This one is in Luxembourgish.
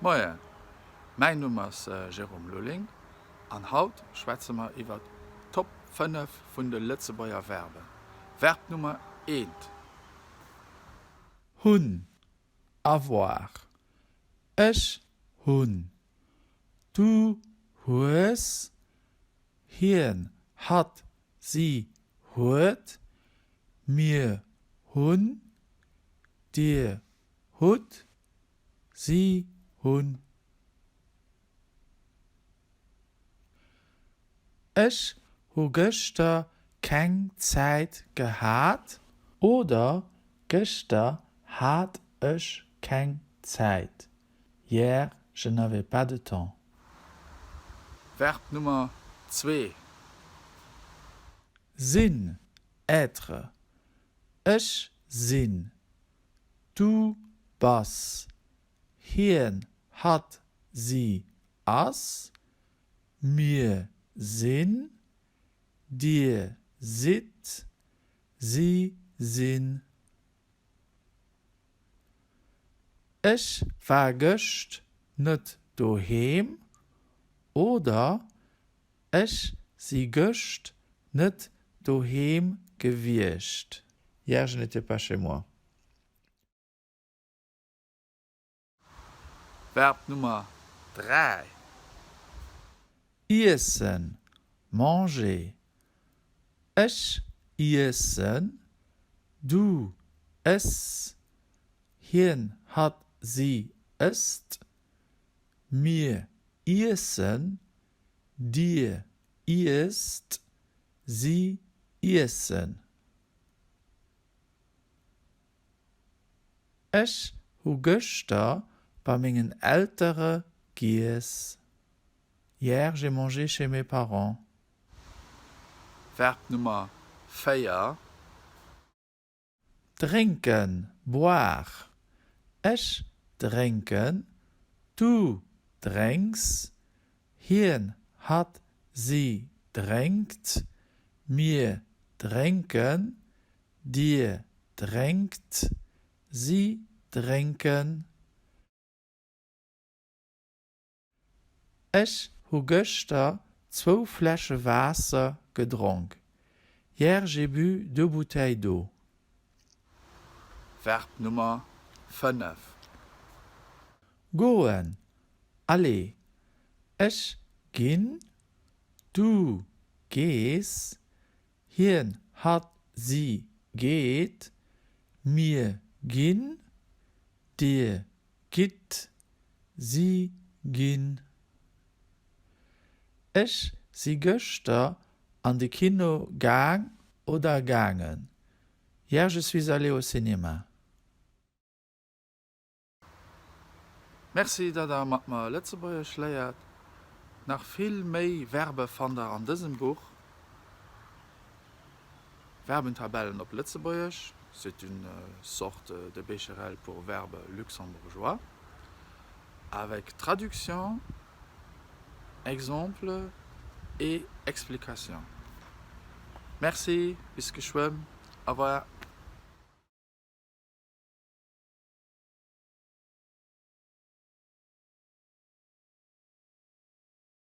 Moien, mäin Numm ass Jérôme Lulling an haut schwätze mer iwwer d'Top 5 vun de Lëtzebuerger Verben. Verb Nummer eent. Hunn, avoir. Ech hunn. Du hues. Hien, hatt, si huet. Mir hunn. Dir hutt. Si hunn. Ech hu gëschter keng Zäit gehat. Oder Gëschter hat ech keng Zäit. Hier je n'avais pas de temps. Verb Nummer zwee. Sinn, être. Ech sinn. Du bass. Hien, hatt, si ass. Mir sinn. Dir sidd. Si sinn. Ech war gëscht net doheem oder Ech si gëscht net doheem gewiescht. Hier je n'étais pas chez moi. Verb Nummer 3. Iessen, manger. Ech iessen, du ëss, hien, hatt, si ësst, mir iessen, dir iesst, si iessen. Ech hu gëschter bei mengen Eltere giess. Hier j'ai mangé chez mes parents. Verb Nummer 4. Drénken, boire. Ech drénken, du drénks, hien, hatt, si drénkt, mir drénken, Dir drénkt. Si drénken. Ech hu gëschter zwou Fläsche Waasser gedronk. Hier j'ai bu deux bouteilles d'eau. Verb Nummer 5. Goen, aller. Ech ginn. Du gees. Hien, hatt, si geet. Mir ginn. Dir gitt. Si ginn. Ech si gëschter an de Kino gaang oder gaangen. Hier je suis allé au cinéma. Merci dat der mat mer Lëtzebuergesch léiert. Nach vill méi Verbe fannt der an dësem Buch, Verbentabellen op Lëtzebuergesch, c'est une sorte de Bécherel pour verbes luxembourgeois, avec traduction, exemples et explications. Merci, bis geschwënn, au revoir.